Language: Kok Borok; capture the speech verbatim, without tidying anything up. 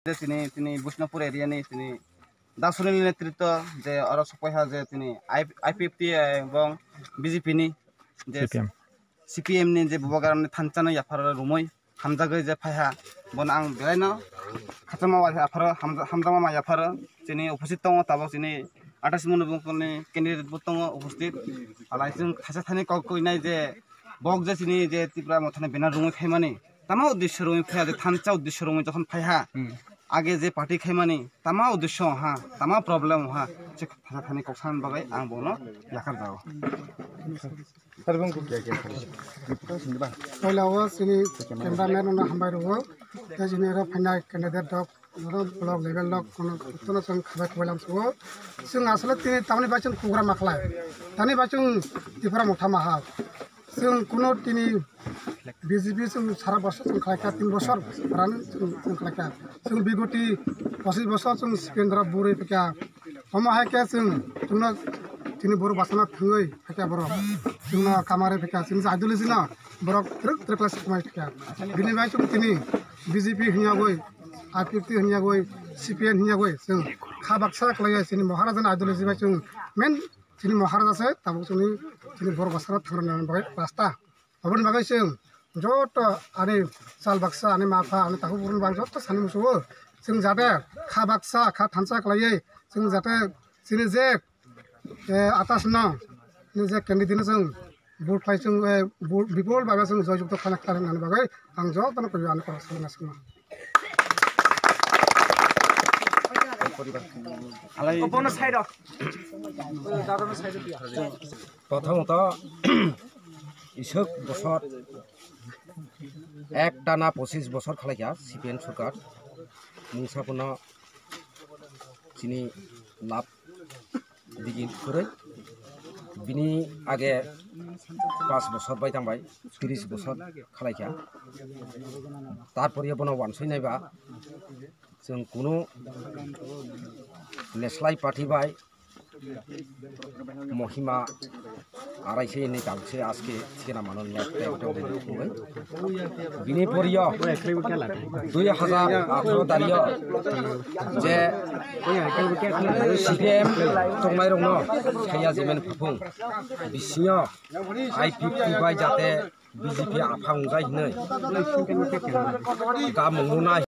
je tini, tini Bishnupur area ni tini Dasuni ni netritwo je oro sokpaiha je tini I P F T ebong B J P ni je C P M. C P M ni je bubagrani thansa no yapharo rumui hamjagwi je phaiha, bono ang belaino khachama wai apharo hamja-, hamjakma mai apharo. Chini opposite tongo tabok chini athais munu bongkol ni candidate bo tongo opposite. Alai chwng thaisa thani kok kuinai je bok je chini je Tipra Mothani banner rumui phaimani tama uddesho rumui phaiha, je thansa uddesho rumui jokhon phaiha, age je party khaimani tama uddesho ha, tama problem ha, se thaisa thani kok san bagwi ang bono yakar jago. Poila o chini cameraman no hambai rwo, tei chini oro phainai candidate rok, oro block level rok, kono, kono chwng khabai khabai lam sugo. Chwng asole tini tamni bai chwng program ma khlai, tamni bai chwng Tipra Motha ma ha. Chwng kuno tini B J P chwng sara bosor chwng khlai kha, tin bosor ran chwng, chwng khlai kha. Chwng bigoti pochis bosor chwng C P M dara buri phikha. Omo hai khe chwng chwngno chini borok bachana thangwi phikha borok. Chwngno kamari phikha, chini ideology no borok twrwk twrwk khlai se kwmai phikha. Bini bai chwng tini B J P hwnyawi, I P F T hwnyawi, C P M hwnyawi chwng kha baksa khlaiwi chini Maharajani ideology bai chwng main chini Maharaj se tabuk chini, chini borok bachana thangrwna bagwi rasta. Aboni bagwi chwng joto ani chal baksa, ani ma pha, ani takhuk bukhuk rok joto sani muchungo. Chwng jate kha baksa, kha thansa khlaiwi chwng jate chini je, eh, atas no, ni je candidate no chwng vote khlai chwng, eh, vote bipul bagwi chwng joy jukto khlai khlai nani bagwi ang joto no koi ani kok sima sima. Obono side o. Prothomot iswk bosor ek tana pochis bosor khlaikha C P M sorkar, mungsa phano chini lab digin kwrwi, bini age pas bosor bai tangbai tris bosor khlaikha, tarpore bono wansoi naiba chwng kunu neslai party bai Mohima arai se ni tang se aske sikena mano ni ekta ekta bini poriyo dui hajar atharo tariyo je C P M tongnai rokno saya jemen phapung bisingo I P F T bai jate B J P aphang jai hinoi gamung nai.